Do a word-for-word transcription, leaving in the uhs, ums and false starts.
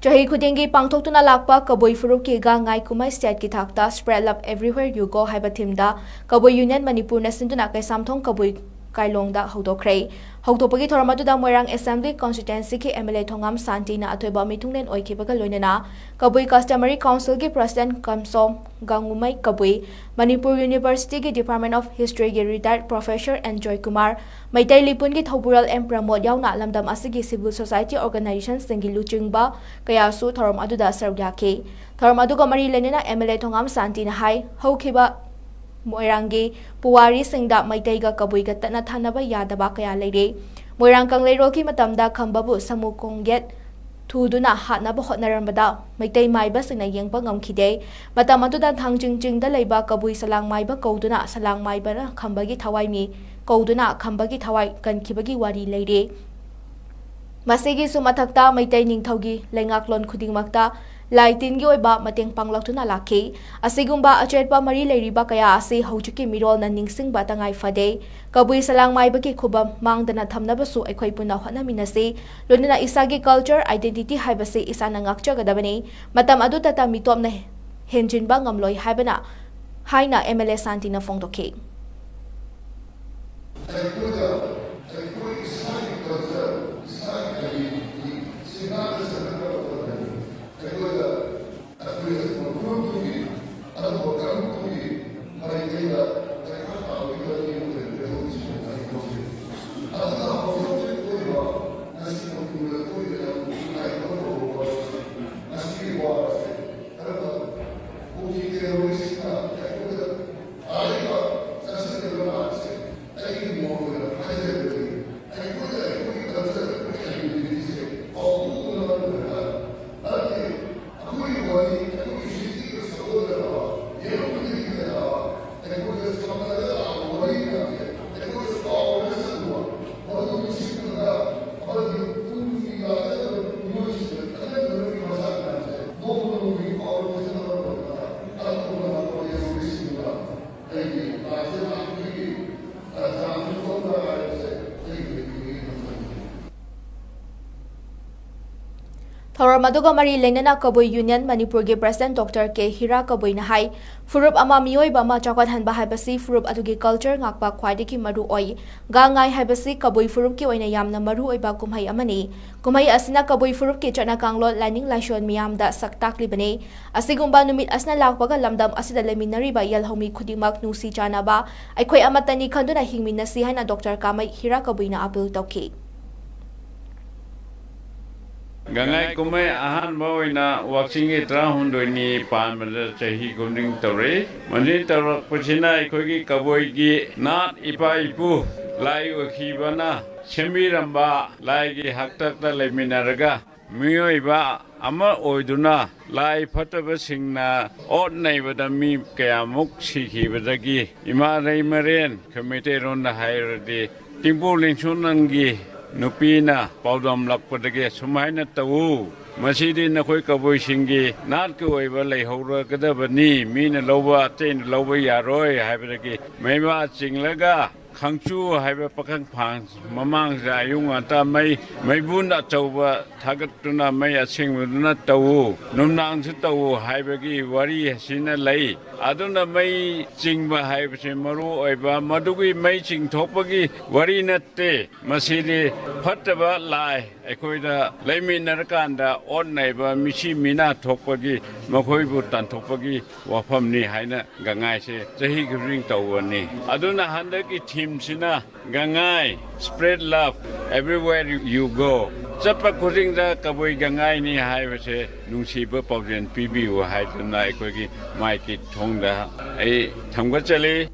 ꯆꯍꯤ ꯈꯨꯗꯤꯡꯒꯤ ꯄꯥꯡꯊꯣꯛꯇꯨꯅ ꯂꯥꯛꯄ ꯀꯕꯨꯏ ꯐꯨꯔꯨꯞꯀꯤ ꯒꯥꯡ ꯉꯥꯏ ꯀꯨꯝꯍꯩ ꯁ꯭ꯇꯦꯠꯀꯤ ꯊꯥꯛꯇ Spread Love Everywhere You Go ꯍꯥꯏꯕ ꯊꯤꯝꯗ ꯀꯕꯨꯏ ꯌꯨꯅꯤꯌꯟ ꯃꯅꯤꯄꯨꯔꯅ ꯁꯤꯟꯗꯨꯅ ꯀꯩꯁꯥꯝꯊꯣꯡ ꯀꯕꯨꯏ ꯀꯥꯏꯂꯣꯡꯗ ꯍꯧꯗꯣꯛꯈ꯭ꯔꯦ꯫ ꯍꯧꯗꯣꯛꯄꯒꯤ ꯊꯧꯔꯝ ꯑꯗꯨꯗ ꯃꯣꯏꯔꯥꯡ Assembly Constituencyꯒꯤ MLA ꯊꯣꯉꯥꯝ ꯁꯥꯟꯇꯤꯅ ꯑꯊꯣꯏꯕ ꯃꯤꯊꯨꯡꯂꯦꯟ ꯑꯣꯏꯈꯤꯕꯒ ꯂꯣꯏꯅꯅ ꯀꯕꯨꯏ Customary Councilꯒꯤ President ꯀꯝꯁꯣꯝ ꯒꯥꯡꯉꯨꯃꯩ ꯀꯕꯨꯏ, ꯃꯅꯤꯄꯨꯔ Universityꯒꯤ Department of Historyꯒꯤ retired Professor N Joykumar, Meitei ꯂꯤꯄꯨꯟꯒꯤ ꯊꯧꯕꯨꯔꯦꯜ ꯑꯦꯝ ꯄ꯭ꯔꯃꯣꯗ ꯌꯥꯎꯅ ꯂꯝꯗꯝ ꯑꯁꯤꯒꯤ civil society organizationꯁꯤꯡꯒꯤ ꯂꯨꯆꯤꯡꯕ ꯀꯌꯥꯁꯨ ꯊꯧꯔꯝ ꯑꯗꯨꯗ ꯁꯔꯨꯛ ꯌꯥꯈꯤ꯫ ꯊꯧꯔꯝ ꯑꯗꯨꯒ ꯃꯔꯤ ꯂꯩꯅꯅ MLA ꯊꯣꯉꯥꯝ ꯁꯥꯟꯇꯤꯅ ꯍꯥꯏ, ꯍꯧꯈꯤꯕ ꯃꯣꯏꯔꯥꯡꯒꯤ ꯄꯨꯋꯥꯔꯤꯁꯤꯡꯗ ꯃꯩꯇꯩꯒ ꯀꯕꯨꯏꯒ ꯇꯠꯅ ꯊꯥꯅꯕ ꯌꯥꯗꯕ ꯀꯌꯥ ꯂꯩꯔꯤ꯫ ꯃꯣꯏꯔꯥꯡ ꯀꯪꯂꯩꯔꯣꯜꯒꯤ ꯃꯇꯝꯗ ꯈꯝꯕꯕꯨ ꯁꯃꯨ ꯈꯣꯡꯒꯦꯠ ꯊꯨꯗꯨꯅ ꯍꯥꯠꯅꯕ ꯍꯣꯠꯅꯔꯝꯕꯗ ꯃꯩꯇꯩ ꯃꯥꯏꯕꯁꯤꯡꯅ ꯌꯦꯡꯕ ꯉꯝꯈꯤꯗꯦ꯫ ꯃꯇꯝ ꯑꯗꯨꯗ ꯊꯥꯡꯖꯤꯡ ꯆꯤꯡꯗ ꯂꯩꯕ ꯀꯕꯨꯏ ꯁꯂꯥꯡ ꯃꯥꯏꯕ ꯀꯧꯗꯨꯅ ꯁꯂꯥꯡ ꯃꯥꯏꯕꯅ ꯈꯝꯕꯒꯤ ꯊꯋꯥꯏ ꯃꯤ ꯀꯧꯗꯨꯅ ꯈꯝꯕꯒꯤ ꯊꯋꯥꯏ ꯀꯟꯈꯤꯕꯒꯤ ꯋꯥꯔꯤ ꯂꯩꯔꯤ꯫ ꯃꯁꯤꯒꯤꯁꯨ ꯃꯊꯛꯇ ꯃꯩꯇꯩ ꯅꯤꯡꯊꯧꯒꯤ ꯂꯩꯉꯥꯛꯂꯣꯟ ꯈꯨꯗꯤꯡꯃꯛꯇ ꯂꯥꯏ ꯇꯤꯟꯒꯤ ꯑꯣꯏꯕ ꯃꯇꯦꯡ ꯄꯥꯡꯂꯛꯇꯨꯅ ꯂꯥꯛꯈꯤ꯫ ꯑꯁꯤꯒꯨꯝꯕ ꯑꯆꯦꯠꯄ ꯃꯔꯤ ꯂꯩꯔꯤꯕ ꯀꯌꯥ ꯑꯁꯤ ꯍꯧꯖꯤꯛꯀꯤ ꯃꯤꯔꯣꯜꯅ ꯅꯤꯡꯁꯤꯡꯕ ꯇꯉꯥꯏ ꯐꯗꯦ꯫ ꯀꯕꯨꯏ ꯁꯂꯥꯡ ꯃꯥꯏꯕꯒꯤ ꯈꯨꯕꯝ ꯃꯥꯡꯗꯅ ꯊꯝꯅꯕꯁꯨ ꯑꯩꯈꯣꯏ ꯄꯨꯟꯅ ꯍꯣꯠꯅꯃꯤꯟꯅꯁꯤ꯫ ꯂꯣꯏꯅꯅ ꯏꯁꯥꯒꯤ culture identity ꯍꯥꯏꯕꯁꯤ ꯏꯁꯥꯅ ꯉꯥꯛꯆꯒꯗꯕꯅꯤ꯫ ꯃꯇꯝ ꯑꯗꯨꯗꯇ ꯃꯤꯇꯣꯞꯅ ꯍꯦꯟꯖꯤꯟꯕ ꯉꯝꯂꯣꯏ ꯍꯥꯏꯕꯅ, ꯍꯥꯏꯅ MLA ꯁꯥꯟꯇꯤꯅ ꯐꯣꯡꯗꯣꯛꯈꯤ꯫ ꯑꯩꯈꯣꯏꯗ ꯑꯩꯈꯣꯏ ꯏꯁꯥꯒꯤ culture, ꯏꯁꯥꯒꯤ identity ꯁꯤ ꯉꯥꯛꯅ ꯆꯠꯀꯗꯕ ꯄꯣꯠꯅꯤ꯫ ꯑꯩꯈꯣꯏꯗ ꯑꯩꯈꯣꯏ ꯑꯗꯨꯒꯨꯝꯕ ꯐꯨꯔꯨꯞꯇꯨꯒꯤ, ꯑꯗꯨꯒꯨꯝꯕ ꯀꯥꯡꯂꯨꯞꯇꯨꯒꯤ ꯃꯥꯏꯀꯩꯗ ꯄꯩꯈꯥ ꯊꯥꯕꯒꯤ ꯃꯇꯦꯡ ꯑꯣꯏꯔꯒꯦ ꯍꯧꯖꯤꯛ ꯑꯩ ꯇꯧꯖꯩ꯫ ꯑꯗꯨꯅ ꯍꯧꯖꯤꯛ ꯍꯧꯖꯤꯛ ꯑꯣꯏꯔꯤꯕ ꯉꯁꯤ ꯃꯅꯤꯄꯨꯔꯗ ꯊꯣꯛꯏꯕ ꯌꯥꯝ ꯅꯨꯡꯉꯥꯏꯇꯕ ꯊꯧꯗꯣꯛ ꯑꯁꯤ, ꯉꯁꯤꯒꯤ ꯋꯥ ꯑꯁꯤ ꯀꯔꯝꯕ ꯀꯨꯀꯤ terroristꯁꯤꯡꯅ ꯑꯩꯈꯣꯏꯗ ꯑꯥ ꯂꯩꯕ ꯆꯪꯁꯤꯜꯂꯤꯕ ꯂꯥꯟꯁꯦ ꯑꯩꯒꯤ ꯃꯣꯠ ꯑꯣꯏꯅ ꯍꯥꯏꯖꯒꯦ꯫ ꯊꯧꯔꯝ ꯑꯗꯨꯒ ꯃꯔꯤ ꯂꯩꯅꯅ ꯀꯕꯨꯏ ꯌꯨꯅꯤꯌꯟ ꯃꯅꯤꯄꯨꯔꯒꯤ ꯄ꯭ꯔꯁꯤꯗꯦꯟꯠ ꯗꯣꯛꯇꯔ ꯀꯦ ꯍꯤꯔꯥ ꯀꯕꯨꯏꯅ ꯍꯥꯏ, ꯐꯨꯔꯨꯞ ꯑꯃ ꯃꯤꯑꯣꯏꯕ ꯑꯃ ꯆꯥꯎꯈꯠꯍꯟꯕ ꯍꯥꯏꯕꯁꯤ ꯐꯨꯔꯨꯞ ꯑꯗꯨꯒꯤ ꯀꯜꯆꯔ ꯉꯥꯛꯄ ꯈ꯭ꯋꯥꯏꯗꯒꯤ ꯃꯔꯨ ꯑꯣꯏ꯫ ꯒꯥꯡ ꯉꯥꯏ ꯍꯥꯏꯕꯁꯤ ꯀꯕꯨꯏ ꯐꯨꯔꯨꯞꯀꯤ ꯑꯣꯏꯅ ꯌꯥꯝꯅ ꯃꯔꯨ ꯑꯣꯏꯕ ꯀꯨꯝꯍꯩ ꯑꯃꯅꯤ꯫ ꯀꯨꯝꯍꯩ ꯑꯁꯤꯅ ꯀꯕꯨꯏ ꯐꯨꯔꯨꯞꯀꯤ ꯆꯠꯅ ꯀꯥꯡꯂꯣꯟ, ꯂꯥꯏꯅꯤꯡ ꯂꯥꯏꯁꯣꯟ ꯃꯤꯌꯥꯝꯗ ꯁꯛ ꯇꯥꯛꯂꯤꯕꯅꯤ꯫ ꯑꯁꯤꯒꯨꯝꯕ ꯅꯨꯃꯤꯠ ꯑꯁꯤꯅ ꯂꯥꯛꯄꯒ ꯂꯝꯗꯝ ꯑꯁꯤꯗ ꯂꯩꯃꯤꯟꯅꯔꯤꯕ ꯌꯦꯜꯍꯧꯃꯤ ꯈꯨꯗꯤꯡꯃꯛ ꯅꯨꯡꯁꯤ ꯆꯥꯟꯅꯕ, ꯑꯩꯈꯣꯏ ꯑꯃꯠꯇꯅꯤ ꯈꯟꯗꯨꯅ ꯍꯤꯡꯃꯤꯟꯅꯁꯤ ꯍꯥꯏꯅ ꯗꯣꯛꯇꯔ ꯀꯥꯃꯩ ꯍꯤꯔꯥ ꯀꯕꯨꯏꯅ ꯑꯥꯄꯤꯜ ꯇꯧꯈꯤ꯫ ꯒꯥꯡꯉꯥꯏ ꯀꯨꯝꯍꯩ ꯑꯍꯥꯟꯕ ꯑꯣꯏꯅ ꯋꯥꯛꯆꯤꯡꯒꯤ ꯇꯔꯥꯍꯨꯝꯗꯣꯏꯅꯤ ꯄꯥꯟꯕꯗ ꯆꯍꯤ ꯈꯨꯗꯤꯡ ꯇꯧꯔꯛꯏ꯫ ꯃꯁꯤ ꯇꯧꯔꯛꯄꯁꯤꯅ ꯑꯩꯈꯣꯏꯒꯤ ꯀꯕꯨꯏꯒꯤ ꯅꯥꯠ ꯏꯄꯥ ꯏꯄꯨ ꯂꯥꯏ ꯑꯣꯏꯈꯤꯕꯅ ꯁꯦꯝꯕꯤꯔꯝꯕ ꯂꯥꯏꯒꯤ ꯍꯥꯛꯇꯛꯇ ꯂꯩꯃꯤꯟꯅꯔꯒ ꯃꯤꯑꯣꯏꯕ ꯑꯃ ꯑꯣꯏꯗꯨꯅ ꯂꯥꯏ ꯐꯠꯇꯕꯁꯤꯡꯅ ꯑꯣꯠ ꯅꯩꯕꯗ ꯃꯤ ꯀꯌꯥꯃꯨꯛ ꯁꯤꯈꯤꯕꯗꯒꯤ ꯏꯃꯥ ꯂꯩꯃꯔꯦꯟ, ꯑꯩꯈꯣꯏ ꯃꯩꯇꯩꯔꯣꯟꯗ ꯍꯥꯏꯔꯗꯤ ꯇꯤꯡꯄꯣꯛ ꯂꯤꯡꯁꯣꯟꯅꯟꯒꯤ ꯅꯨꯄꯤꯅ ꯄꯥꯎꯗꯝꯂꯛꯄꯗꯒꯤ ꯁꯨꯃꯥꯏꯅ ꯇꯧꯎ, ꯃꯁꯤꯗꯤ ꯅꯈꯣꯏ ꯀꯕꯨꯏꯁꯤꯡꯒꯤ ꯅꯥꯠꯀꯤ ꯑꯣꯏꯕ ꯂꯩꯍꯧꯔꯒꯗꯕꯅꯤ, ꯃꯤꯅ ꯂꯧꯕ, ꯑꯇꯩꯅ ꯂꯧꯕ ꯌꯥꯔꯣꯏ ꯍꯥꯏꯕꯗꯒꯤ ꯃꯩꯕꯥ ꯆꯤꯡꯂꯒ ꯈꯪꯆꯨ ꯍꯥꯏꯕ ꯄꯥꯈꯪ ꯐꯥꯟ ꯃꯃꯥꯡꯁꯤꯗ ꯑꯌꯨꯛ ꯉꯟꯇꯥ ꯃꯩ, ꯃꯩꯕꯨꯟ ꯑꯆꯧꯕ ꯊꯥꯒꯠꯇꯨꯅ ꯃꯩ ꯑꯁꯦꯡꯕꯗꯨꯅ ꯇꯧꯎ, ꯅꯨꯡꯗꯥꯡꯁꯨ ꯇꯧꯎ ꯍꯥꯏꯕꯒꯤ ꯋꯥꯔꯤ ꯑꯁꯤꯅ ꯂꯩ꯫ ꯑꯗꯨꯅ ꯃꯩ ꯆꯤꯡꯕ ꯍꯥꯏꯕꯁꯤ ꯃꯔꯨ ꯑꯣꯏꯕ, ꯃꯗꯨꯒꯤ ꯃꯩ ꯆꯤꯡꯊꯣꯛꯄꯒꯤ ꯋꯥꯔꯤ ꯅꯠꯇꯦ꯫ ꯃꯁꯤꯗꯤ ꯐꯠꯇꯕ ꯂꯥꯏ ꯑꯩꯈꯣꯏꯗ ꯂꯩꯃꯤꯟꯅꯔꯀꯥꯟꯗ ꯑꯣꯠ ꯅꯩꯕ, ꯃꯤꯁꯤ ꯃꯤꯅꯥ ꯊꯣꯛꯄꯒꯤ, ꯃꯈꯣꯏꯕꯨ ꯇꯥꯟꯊꯣꯛꯄꯒꯤ ꯋꯥꯐꯝꯅꯤ ꯍꯥꯏꯅ ꯒꯥꯡꯉꯥꯏꯁꯦ ꯆꯍꯤ ꯈꯨꯗꯤꯡ ꯇꯧꯕꯅꯤ꯫ ꯑꯗꯨꯅ ꯍꯟꯗꯛꯀꯤ ꯊꯤꯝꯁꯤꯅ ꯒꯥꯡꯉꯥꯏ, spread love everywhere you go꯫ ꯆꯠꯄ ꯈꯨꯗꯤꯡꯗ ꯀꯕꯨꯏ ꯒꯥꯡꯉꯥꯏꯅꯤ ꯍꯥꯏꯕꯁꯦ ꯅꯨꯡꯁꯤꯕ ꯄꯥꯎꯖꯦꯜ ꯄꯤꯕꯤꯌꯨ ꯍꯥꯏꯗꯨꯅ ꯑꯩꯈꯣꯏꯒꯤ ꯃꯥꯏꯀꯤ ꯊꯣꯡꯗ ꯑꯩ ꯊꯝꯒꯠꯆꯔꯤ꯫